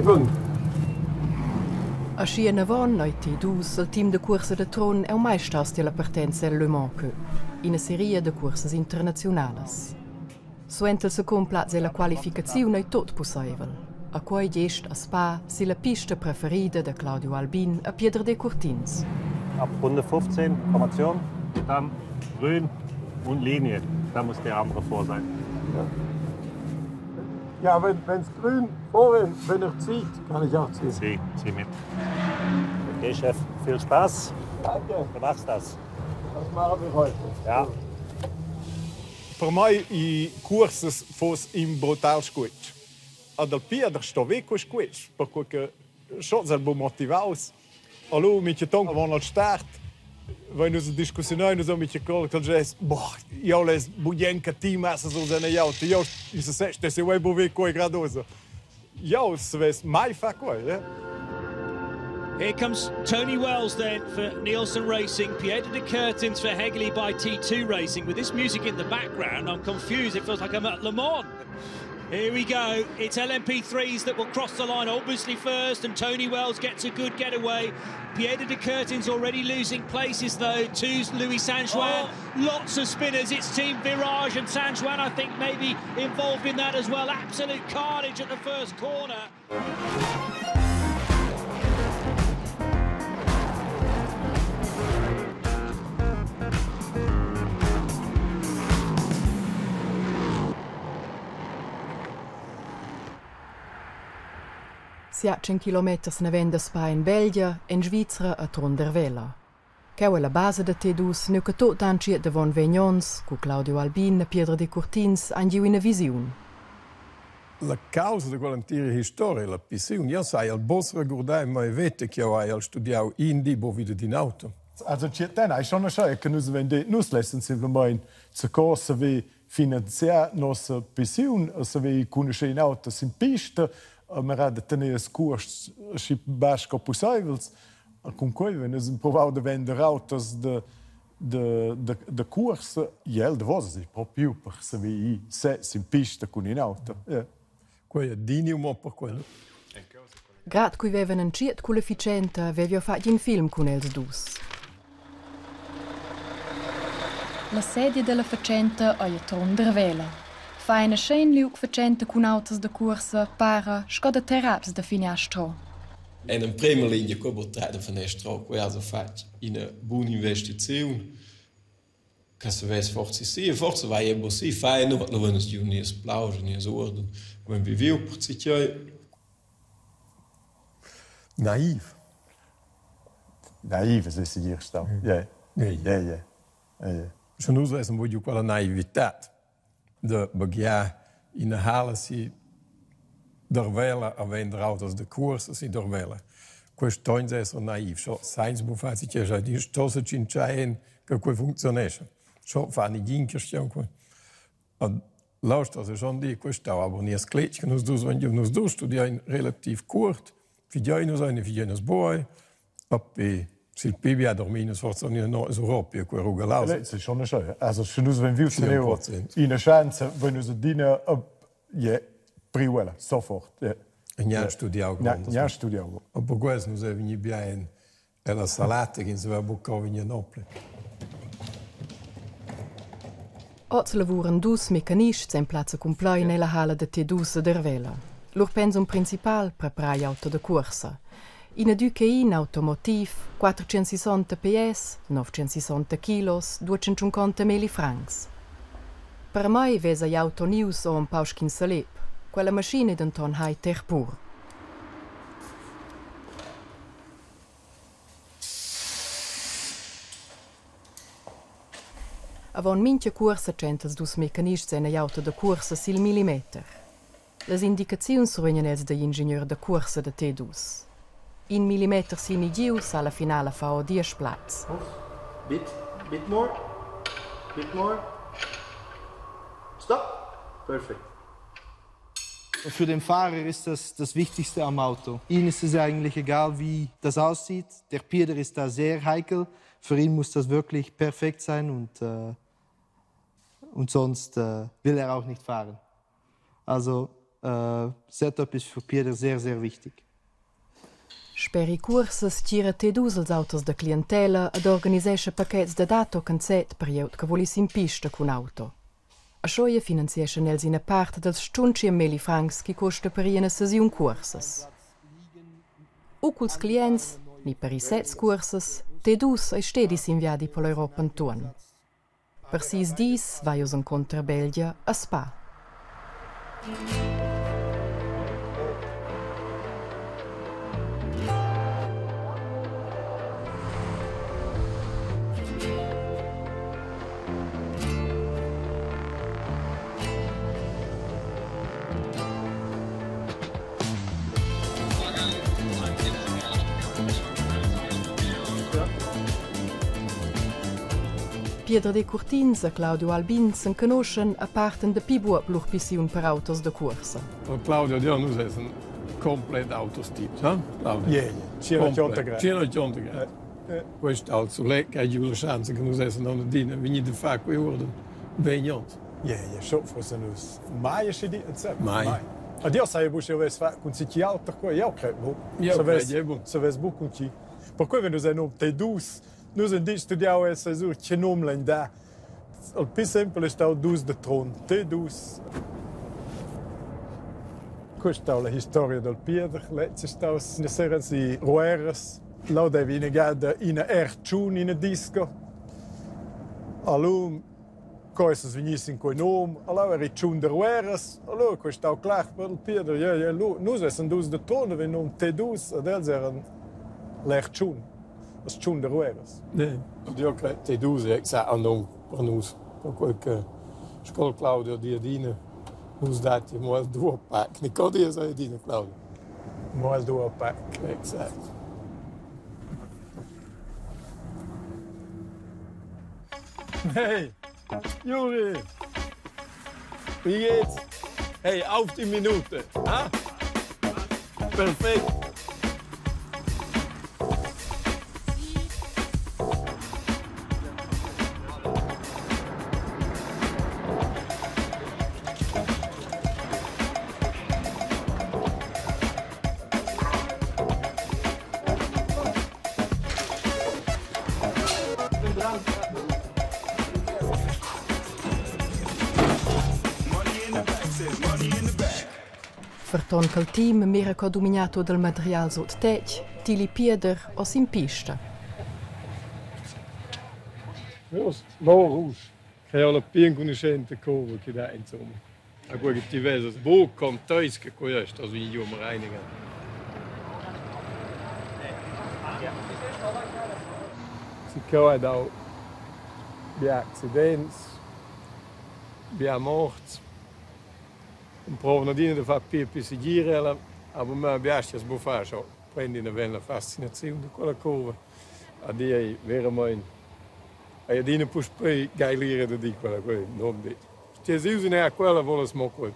7. Aschia anavon ei T2 il team da cuorsa da Trun aunc mai staus tier la partenza el Le Mans Cup, ina seria da cuorsas internaziunalas. Suenter il secund plaz ella qualificaziun ei tut pusseivel. A quei gest a Spa silla pista preferida da Claudio Albin a Pieder Decurtins. Ab Runde 15 Formation, dann grün und Linie. Da muss der andere vor sein. Ja, ja wenn es grün vor ist, wenn er zieht, kann ich auch ziehen. Zieh, zieh mit. Okay, Chef, viel Spaß. Danke. Du machst das. Das machen wir heute. Ja. Per mei i cuorsas foss in brutal squetsch. Ad al Pieder sto ver quei squetsch, perquei che schon el bu motivaus. Allura minchaton avon al start vein nus discussionau nus mincha col ch'el dess boah, jeu less bugen che ti messas uss en igl auto. Jeu in sesez stess jeu buc ver quei grad ussa. Jeu savess mai far quei, eh. Here comes Tony Wells then for Nielsen Racing, Pieter de Curtins for Hegley by T2 Racing. With this music in the background, I'm confused. It feels like I'm at Le Mans. Here we go. It's LMP3s that will cross the line obviously first, and Tony Wells gets a good getaway. Pieter de Curtins already losing places though to Louis Sanjuan. Oh. Lots of spinners. It's Team Virage and Sanjuan, I think, maybe involved in that as well. Absolute carnage at the first corner. Siat kilometers naven da Spa en Belgia, en Svizra a Trondervela. Cheu ei la basa da T2, nua che tut han entschiet avon vegn onns, cu Claudio Albin e Pieder Decurtins han giu ina visiun. La causa da quell'entira historia, la pissiun, io sai al bos regurdar in mia veta ch'jeu haiel studiau in di buc vida d'in auto. Also ten ei schon aschia che nus vein detg, nus lessen simplemein zaco saver finanziar nossa pissiun, saver conoscer in auto sin pista, mira da tener ils cuosts aschi bass sco pusseivels. Cun quei vein nus emprovau da vender autos da da, da, da cuorsa e el davos ei propi iu per saver ir sez in pista cun in auto. Yeah. Quei è dini un po per quello. Grad cui vevan entschiet culla fatschenta, vev'jeu fatg in film cun els dus. La sedia dalla fatschenta ei a Trun Dervela. Fa ina schein liug fatschenta cun autos da cuorsa, para sco da terraps da finiastra. En emprema lingia quei buca da fanestra quei ha fatg ina buna investiziun che savess forsa sì, forsa vai ei buca sì, fai nuot, lu vein nus giu nies plausch e nies uorden, vein viviu per zatgei. Naiv. Naiv es segir stau. Yeah. Yeah, yeah. Yeah. Sche nus vessen vuliu quella naivitad da baghiar ina halla si Darvella a vender autos da cuorsa si Darvella. Quest togns esser naiv, scho sainz buffar si che già sto se tschintschein che quei funzionescha. Scho fa nigin questiun qua. Là sto se schon dir, quest stau aber nies cletg che nus dus vein nus dus studiain relativ curt, figiain nus eine, figiain nus boi, Propi sil pli bia dormin nus forsa in Europa quei rugalaus. Lez è schon schön. Also sche nus vein viu teneu ina schanza, vein nus adina yeah, priu ella sofort. Yeah. Gnanc studiau grond. Gnanc studiau. Aber quels nus ei vegni bien ella salata ch'ins veva buca vegnir nopli. Oz lavuran dus mecanists en plazza cumplein ella halla da T2 a Dervela. Lur pensum principal preparar igl auto da cuorsa. Ina Duqueine automotiv, 460 PS, 960 kilos, 250 milli francs. Per mei vesa igl auto nius o empau sc'in salep. Quella maschina ei denton high-tech pur. Avon mintga cuorsa tschenta els dus mecanists en igl auto da cuorsa sil millimeter. Las indicaziuns survegnan els dagl ingenieur da cuorsa da T2. In millimeter si ni giu sa la finala far ora diesch plaz. Bit, bit more, bit more. Stop. Perfect. Für den Fahrer ist das das Wichtigste am Auto. Ihnen ist es eigentlich egal, wie das aussieht. Der Pieder ist da sehr heikel. Für ihn muss das wirklich perfekt sein und, äh, und sonst äh, will er auch nicht fahren. Also Setup ist für Pieder sehr, sehr wichtig. Sper ir cuorsas tgira T2 els autos da clientella ed organisescha pachets da dad tochen set per glieud che vul ir sin pista cun auto. Aschia finanzieschan els ina part dals tschuntschienmelli francs che cuosta per ir ina sesiun cuorsas. U culs clients ni per ir sez cuorsas, T2 ei stedi sin viadi per l'Europa entuorn. Per sis dis vai oz encunter Belgia a Spa. Pieder Decurtins e Claudio Albin s'enconuschan e partan dapi buob lur pissiun per autos da cuorsa. Claudio ed jeu nus essan complet auters tips, ha? Claudio? Yeah, yeah. Tschient grad. Quest al sulet che ha giu la schanza che nus essan aunc adina vegnì da far quei uorden vegnond. Yeah, yeah, scho forsa nus mai aschi di insomma. Mai. Ed io sai buc sch'jeu vess far cun si chi auter quei, jau crei buc. Jau crei buc. Savess buc cun chi. Perquei wenn nus ein num T2, nus ein ditg studiau e sai sur che num lein dar. Il pli sempel è stau dus da Trun, T2. Questa è la historia dal Pieder, lez è staus una sera si Rueras, Là deva ina gada ina R-tschun, ina disco. Allura co essas vegnis in quei num? Allura eri tschun da Rueras. Allura quei stau clar per il Pieder. Ja, ja, lu, nus essan dus da Trun, vein num T2 ed els eran l'R-tschun, das tschun da Rueras. Ne, io cre T2 è exact il num per nus, per quel che sco Claudio di adina, nus datti mo il duo pac. Ni co dias adina, Claudio? Mo el duo pac. Exact. Hey, Juri! Wie geht's? Hey, auf die Minute! Ha? Perfekt! Ferton ch'el team mira co dumignar tut il material sut tetg, tili Pieder o sin pista. L'Orusch che ha la più enconuschenta curva che dà insomma. A quei che ti vesas buc con teis che quei è, stas vegni giu am reinigen. Si cheu hai dau bia accidents, bia morts. Emprovan adina da far pli e pli segir ella, aber me biastias buffar scho prendi naven la fascinaziun da quella curva. Ad ei veramein ei adina puspei geilira da dir quella, quei non detg. Ti es ius in a quella volas mo quei.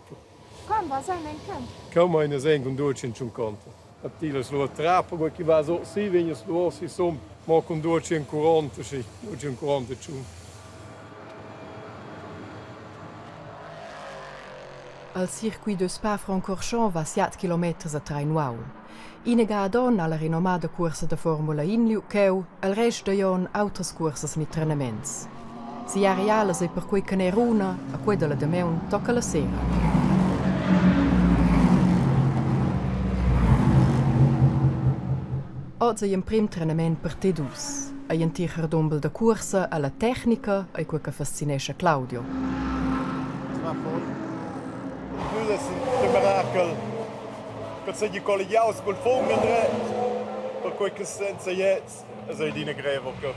Come va sen en camp? Come in sen cun 250. A ti las lur trappa, quei chi va so si vegnas lur si sum, mo cun 240, schi, 240 tschun. Al circuit de Spa-Francorchamps va siat kilometers a Train-Uaul. Ina ga ad onn ha la renomada cuorsa da Formula In liug cheu, el rest da onn autras cuorsas ni trenaments. Sia arealas ei perquei caner una, a quei dalla damaun tocca la sera. Oz ei emprem trenament per T2. Ei entir hardumbel da cuorsa alla tecnica ei quei che fascinescha Claudio. Nus essan miracel che seigi colligiaus cul fum endretg, perquei che senza gliez es ei adina grev che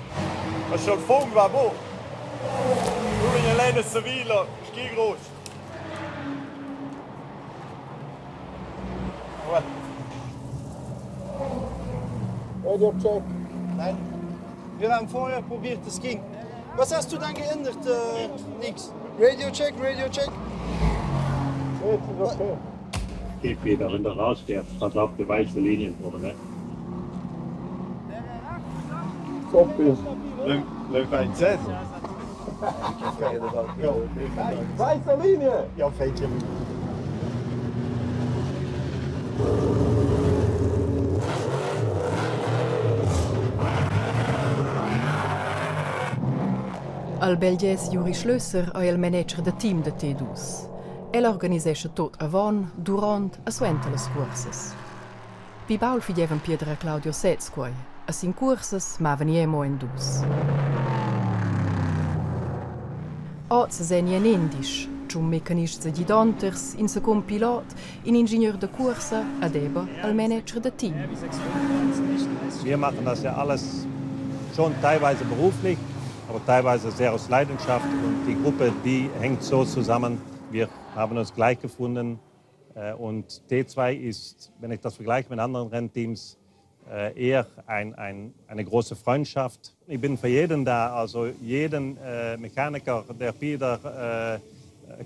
e sch'el fum va buc, lu vegn Elena Sevilla schi gross. Radio check. Nein. Wir haben vorher probiert, es ging. Was hast du dann geändert, Nix? Radio check, radio check. Jetzt ist okay. Geht wieder, wenn du rausfährst, pass auf die weiße Linien vorne, ne? Le 26. Weiße Linie! Ja, fetg. Al belgès Juri Schlösser ei il manager da team da T2. El organisescha tot avon, duront e suenter las cuorsas. Pli baul figevan Pieder e Claudio sez quei, e sin cuorsas mavan ei mo en dus. Oz seni en endisch, tschun mecanists e gidonters, in secund pilot, in ingenieur da cuorsa ed eba il manager da team. Wir machen das ja alles schon teilweise beruflich, aber teilweise sehr aus Leidenschaft. Und die Gruppe, die hängt so zusammen. Wir haben uns gleich gefunden. Und T2 ist, wenn ich das vergleiche mit anderen Rennteams, eher eine große Freundschaft. Ich bin für jeden da, also jeden Mechaniker, der Peter,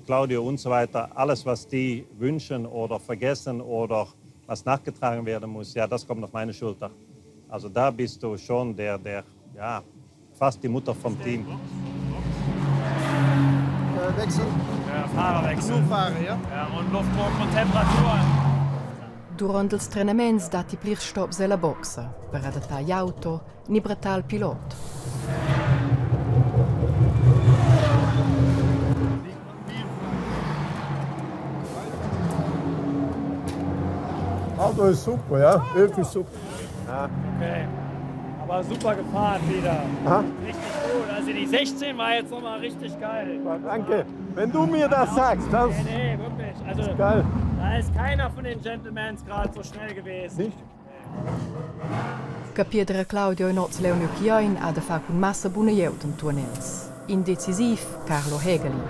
Claudio und so weiter, alles, was die wünschen oder vergessen oder was nachgetragen werden muss, ja, das kommt auf meine Schulter. Also da bist du schon der, ja, fast die Mutter vom Team. Wechsel? Ja, Fahrerwechsel. Nur Fahrer, ja? Ja, und Luftdruck und Temperatur. Durant ils trenaments datti plirs stops ella boxa per adattar gl'auto ni brattar il pilot. Auto ist super, ja, wirklich super. Ja. Okay. Aber super gefahren wieder. Aha. Richtig gut. Also die 16 war jetzt nochmal richtig geil. Danke. Wenn du mir das sagst, das Nee, nee, wirklich. Also, ist geil. Da ist keiner von den Gentlemans gerade so schnell gewesen. Nicht? Che Pieder e Claudio in oz Leonio Chioin ha da far cun massa buna glieud entuorn els. Indecisiv Carlo Hegeli.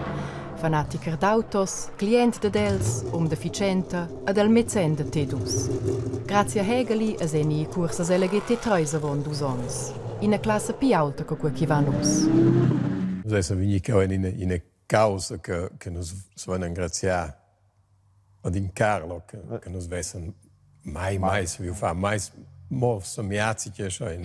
Fanatiker d'autos, client dad els, um da fitschenta ed el mecen da T2. Grazia Hegeli es en i cursas LGT3 avon dus onns. Ina classa pli aulta che quei che va nus. Nus essan vegni cheu en ina causa che nus savein engraziar ad in Carlo che nus vessen mai mai saviu far, mai mo semiazi che schein.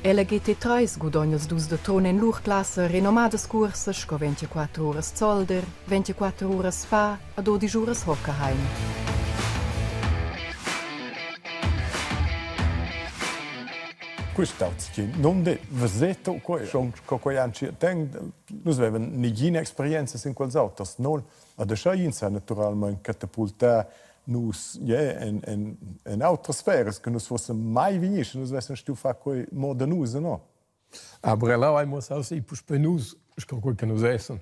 Ella GT3 gudogna els dus da Trun en lur classa renomadas cuorsas sco 24 uras Zolder, 24 uras Spa e 12 uras Hockenheim. Quist chi non de vezetto quei schon co quei anci teng nus vevan nigina experienza sin quels auters null. Ad aschia ins ha naturalmein catapultà nus yeah, en autras sferas che nus fossen mai vegni, sche nus vessen stuiu far quei mo da nus, no? Aber là hai muossau si puspei nus, sco quei che nus essan.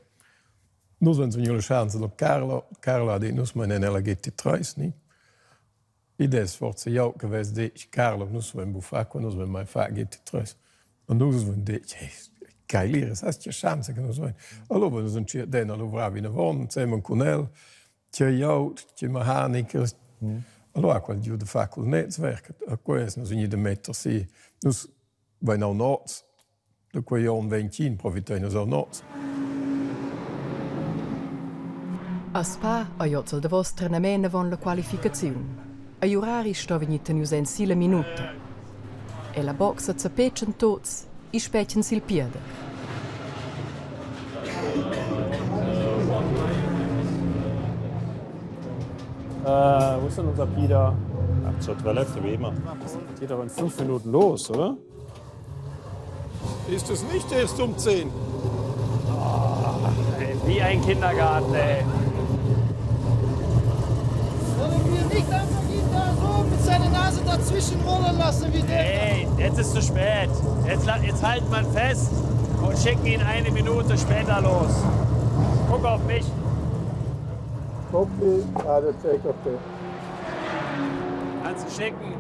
Nus vein vegniu la schanza da Carlo. Carlo ha dit, nus meinen ella GT3, ni? Id es forsa jau che vess detg, Carlo, nus vain buffà qua, nus vain mai fat GT3. E nus vain detg, hey, geil, ir, hast che schanza che nus vain. Allura nus entschiet den a luvrar vinavon insemen cun el, che jau, che mechaniker. Allora quel giu da far cul Netzwerk, a quei es nus vegnì da metter si. Nus vain aunc nots, da quei onn 25 profitein nus aunc nots. A Spa ei oz il davos trenament avon la qualificaziun. Igl urari sto vegnir tenius en silla minuta. Ella boxa zapetschan tuts e spetgan sil Pieder. Wo ist denn unser Pieder? Ab zur Toilette, wie immer. Geht doch in 5 Minuten los, oder? Ist es nicht erst um 10? Oh, ey, wie ein Kindergarten, ey. Wollen wir nicht einfach ihn da so mit seiner Nase dazwischen rollen lassen, wie der? Ey, jetzt ist zu spät. Jetzt halten wir fest und schicken ihn eine Minute später los. Guck auf mich. Copy, ah, das check okay. Kannst du schicken.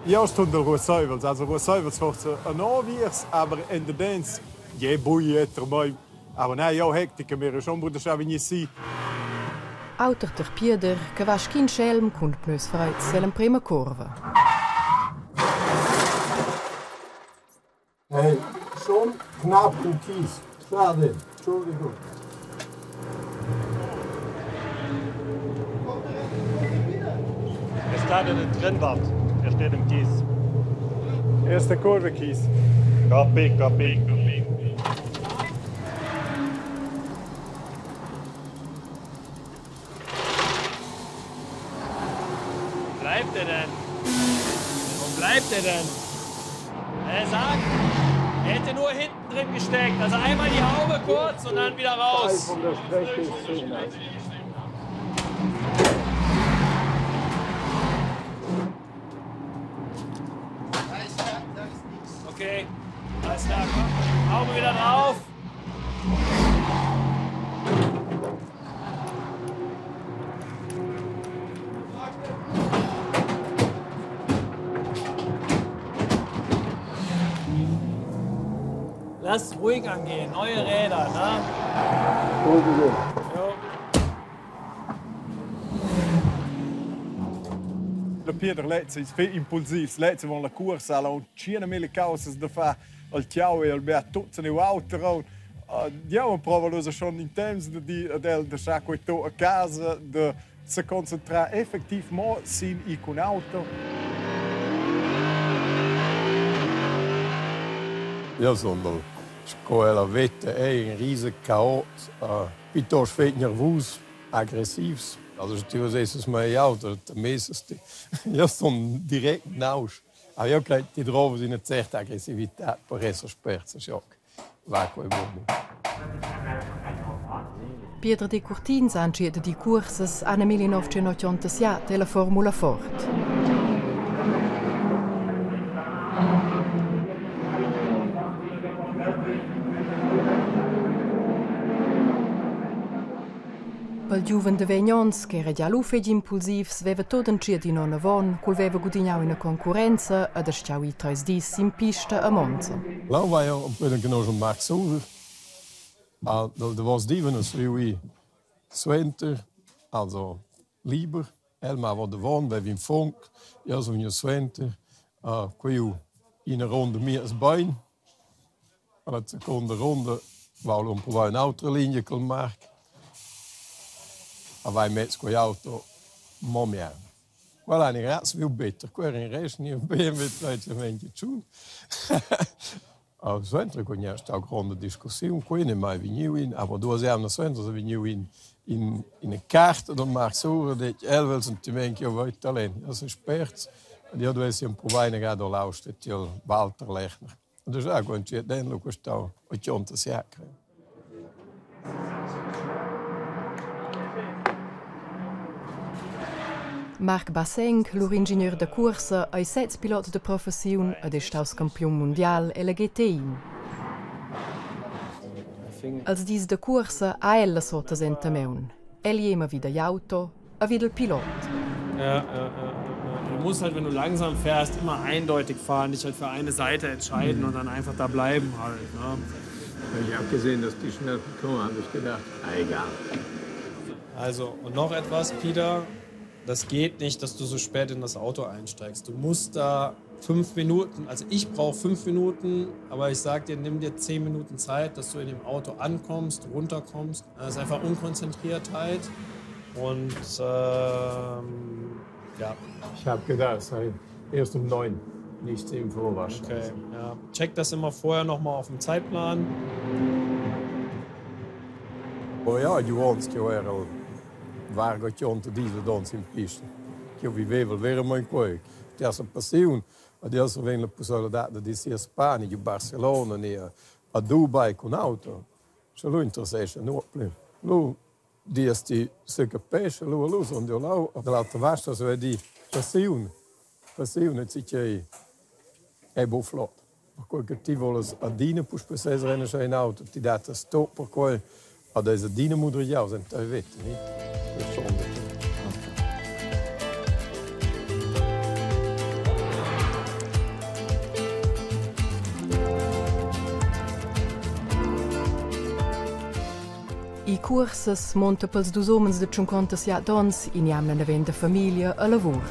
Io stun del Ruosseivels, also Ruosseivels forse anoviers, aber in der Dance, je buieter mai. Aber nein, io hectica mir schon bruder scha vegni si. Auter ter Pieder che va sc'in schelm cun pneus freuds ell'emprema curva. Schon knapp im Kies. Schade. Entschuldigung. Ist da eine Trennwand. Der steht im Kies. Erste Kurve Kies. Copy, copy. Wo bleibt er denn? Wo bleibt er denn? Er sagt, er hätte nur hinten drin gesteckt. Also einmal die Haube kurz und dann wieder raus. Teil von der Strecke ist zu nass. Okay, alles klar. Komm. Haube wieder drauf. Lass ruhig angehen, neue Räder, ne? Entschuldigung. Jo. La Pieder Lezza è fe impulsiv. Lezza von la cursa, alla un cina mille causas da fa al tiau e al beat tutto ne auto. Diamo prova lo schon in temps de di ad el de sa quei to a casa de se concentrar effektiv mo sin i con auto. Ja, sondern sco ella veta è in riese chaot, piuttosto fetg nervus, aggressivs. Also ti vesesses mei auto, da messes ti. Io son direct nausch. Aber io credo ti trovas una certa aggressività per esser sperts, schock. Va quei buon. Pieder Decurtins ha entschiet di cursas anno 1987 la Formula Ford. Pel giuven de Vegnons, che era già lu fetg impulsivs, veva tot entschiet in onn avon, cul veva gudignau ina concorrenza ed astgau ir treis dis sin pista a Monza. Là vai io un po' conosco Marc Surer. Al dal davos diven es riui suenter, also liber. El m'ava davon, veva in funk, io sun gnü suenter. Quei ina ronda miez bein. Alla seconda ronda va un po' in un'altra linea col Marc. A vai mezz quei auto mo mia. Quella è graz viu better, quella in rest ni BMW 221. Suenter con ja stau gronda discussiun, quei ne mai vegniu in, aber duas jamnas suenter se vegniu in in carta dal Marc Surer, det el vel sentiment che io voi talent. Also sperts, ed io dovessi un po' vaina grado l'austet il Walter Lechner. Und das ist auch gut, den lu stau 86. Marc Basseng, lur ingenieur da cursa, ei sez pilot de professiun ed è staus campiun mundial ella GTI. Als dis da cursa ha el la sotas enta maun. El jema vida auto, a vida il pilot. Ja, ja, ja, ja. Du musst halt, wenn du langsam fährst, immer eindeutig fahren, dich halt für eine Seite entscheiden und dann einfach da bleiben halt. Ne? Ich habe gesehen, dass die schnell kommen, habe ich gedacht, ah, egal. Also, und noch etwas, Peter, das geht nicht, dass du so spät in das Auto einsteigst. Du musst da 5 Minuten, also ich brauche 5 Minuten, aber ich sag dir, nimm dir 10 Minuten Zeit, dass du in dem Auto ankommst, runterkommst. Das ist einfach Unkonzentriertheit und ja. Ich habe gedacht, es sei erst um 9, nicht im Vorwasch. Okay, ja. Check das immer vorher noch mal auf dem Zeitplan. Oh ja, Johannes, che era il vargo che diese dons in pista. Che io vivevo veramente in quei. Adesso passione, adesso viene la possibilità di essere a Spagna, a Barcellona, a Dubai con auto. Se lui interessa non più. Lui dice se capisce, lui sono io là, dall'altra parte si vede passione. Passione, si che è buon flott. Per cui che ti vuole a dina pus pesare in auto, ti dà stop per cui adesso dina mudriau sind da vete, nicht? Das ist schon. I cursas monta pels dus homens de 57 ons in jamna naven da famiglia a lavur.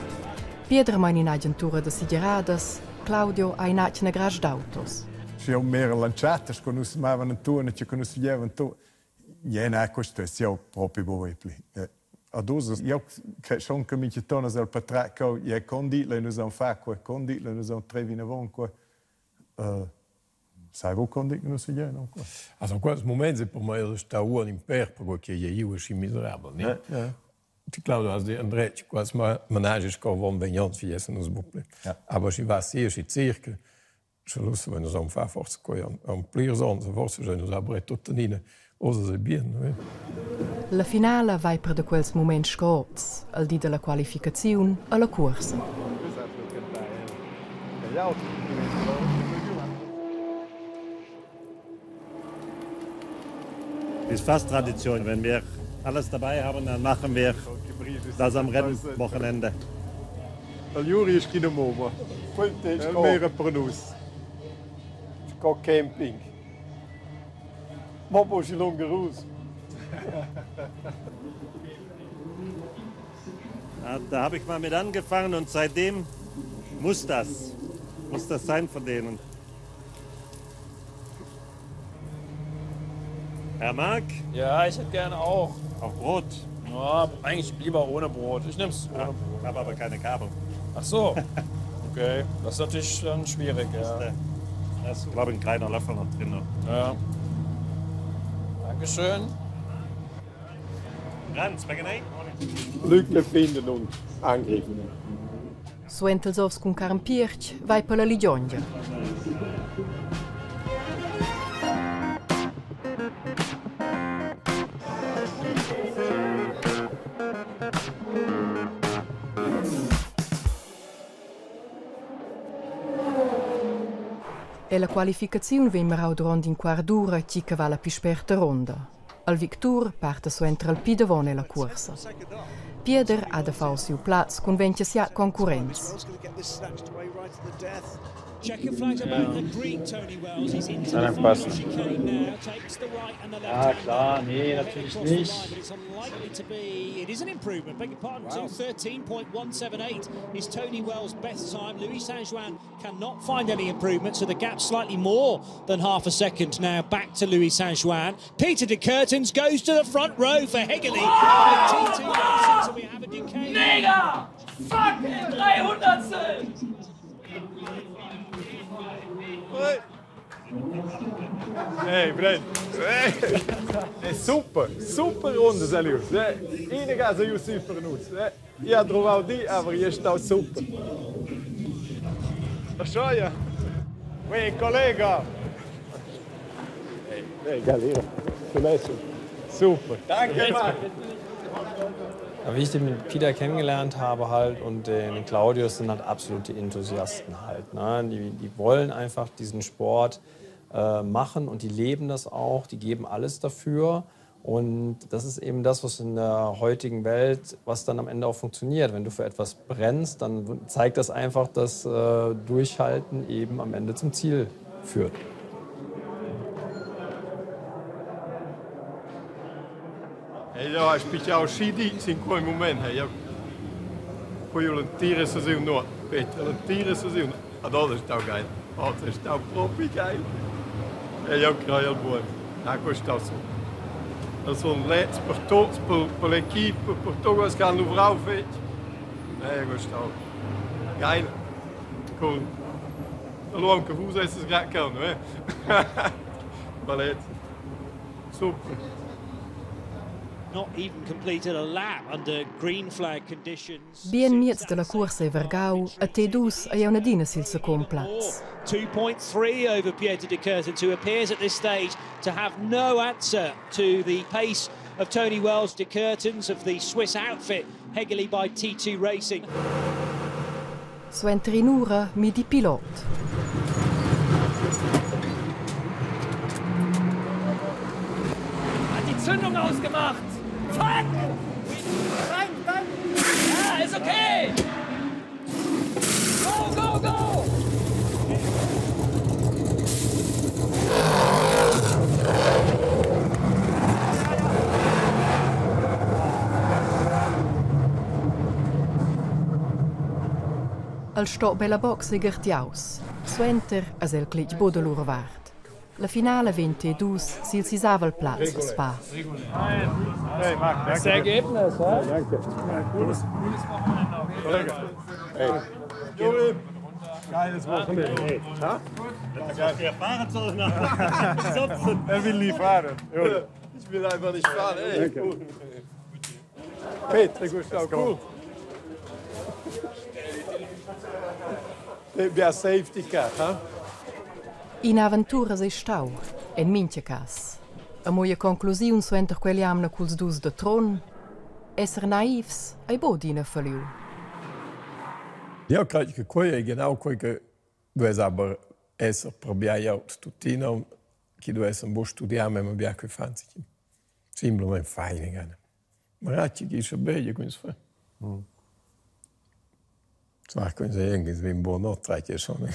Pieder maina in agentura de sigeradas, Claudio ha in atgna garage d'autos. Sche jeu mera l'entschatta, sco nus mavan entuorn, che nus fagevan tu, je na, questo è io proprio buc pli. Ad uss, jeu crei schon che mintgaton es el patratg cheu, je con di lein nus aunc far quei, con di lein nus aunc trer vinavon quei. Sai bu con di che nus fagein aunc quei. Also in quels moments è per me stau un imper per quei che ei iu aschi miserabel, ne? Ja. Ti Claudio has dir endretg, quels managis co avon vegn onns fiessen nus buc pli. Aber schi va si, schi circa, sche lu savein nus aunc far forsa quei aunc plirs onns, forsa schein nus aber tuttenina oz es bien, ne? La finala vai per da quels muments sco oz, al di dalla qualificaziun alla cuorsa. Ist fast Tradition. Wenn wir alles dabei haben, dann machen wir das am Rennwochenende. Il Juri es chi mova. El mera per nus. Sco camping. Mo po schi lungerus. Ja, da habe ich mal mit angefangen und seitdem muss das sein von denen. Herr Mark? Ja, ich hätte gerne auch. Auch Brot? Ja, eigentlich lieber ohne Brot. Ich nehme es ohne Ja, Brot. habe aber keine Gabel. Ach so. Okay, das ist natürlich dann schwierig, ja. Da ist, glaube ich, ein kleiner Löffel noch drin. Ja. Dankeschön. Franz, Spaghetti? Lücke finden und angreifen. Suenter ils ovs cun carnpiertg vai per la ligiongia. E la qualificaziun vegn marau duront in quart d'ura tgi che va la pli sperta ronda. Il victur parta suenter il pli davon ella cuorsa. Pieder ha da far siu plaz cun 27 concurrents. Ja, dann passt. Ja, klar, nee, natürlich nicht. It is an improvement. Beg your pardon, 2:13.178 is Tony Wells' best time. Louis Saint-Juan cannot find any improvement, so the gap slightly more than half a second now back to Louis Saint-Juan. Peter de Curtins goes to the front row for Hegerle. T2 Racing, so we have a Duquesne. Mega! Fucking 300. Hey, Brent. Hey. Hey, super, super Runde, Selius. Hey, ina gasa iu super nus. Hey, io ho trovato di, aber io stau super. Schaia. Uè, collega. Hey, hey, Galera. Super. Danke, Marc. Aber wie ich den Peter kennengelernt habe halt und den Claudius, sind halt absolute Enthusiasten halt. Ne? Die wollen einfach diesen Sport machen und die leben das auch, die geben alles dafür. Und das ist eben das, was in der heutigen Welt, was dann am Ende auch funktioniert. Wenn du für etwas brennst, dann zeigt das einfach, dass Durchhalten eben am Ende zum Ziel führt. Hey, ja, hai spitgau schi ditg sin quei mument. Hey, jeu poi l'entira sesiun no, Peter, l'entira sesiun. Ad oz è stau geil. Oz è stau propi geil. E jeu crei al buon. Ah, quei è stau super. Els sun leds per tuts, per l'equipa, per tut quels che han luvrau fetg. Ei, quei è stau geil. Cool. Allora che vus esses grad cheu, no? Ballet. Super. Not even completed a lap under green flag conditions. Bien miez dalla cuorsa ei vargau, a T2 ei aunc adina sil secund plaz. 2.3 over Pieter de Curtins, who appears at this stage to have no answer to the pace of Tony Wells de Curtins of the Swiss outfit, Hegerle by T2 Racing. Suenter in'ura midi pilot. Hat die Zündung ausgemacht! Fuck! Nein, nein! Ja, ist okay! Go, go, go! El sto bella box ei gartiaus. Suenter es el cletg bod da lur vart. La finala vegn T2 sil sisavel plaz a Spa. Hey, Marc, Das Ergebnis, hä? Danke. Gutes, gutes Wochenende. Kollege. Hey. Juri. Geiles Wochenende. Hey. Ha? Er fahren soll. Er will nie fahren. Juri. Ich will einfach nicht fahren. Ey. Danke. Peter, Gustav, cool. Bia safety car, ha? Ina aventura sei stau, en mintga cass. Amo ia conclusiun suenter quell'jamna culs dus da Trun, esser naivs ei bod ina falliu. Ja, credo che quei è genau quei che duess aber esser per bia glieud tuttina chi duessan buc studiar memia bia che fan Simplamaing fein. Magari chi scha bella cun fa. Zwar können sie irgendwie im buon trägt schon.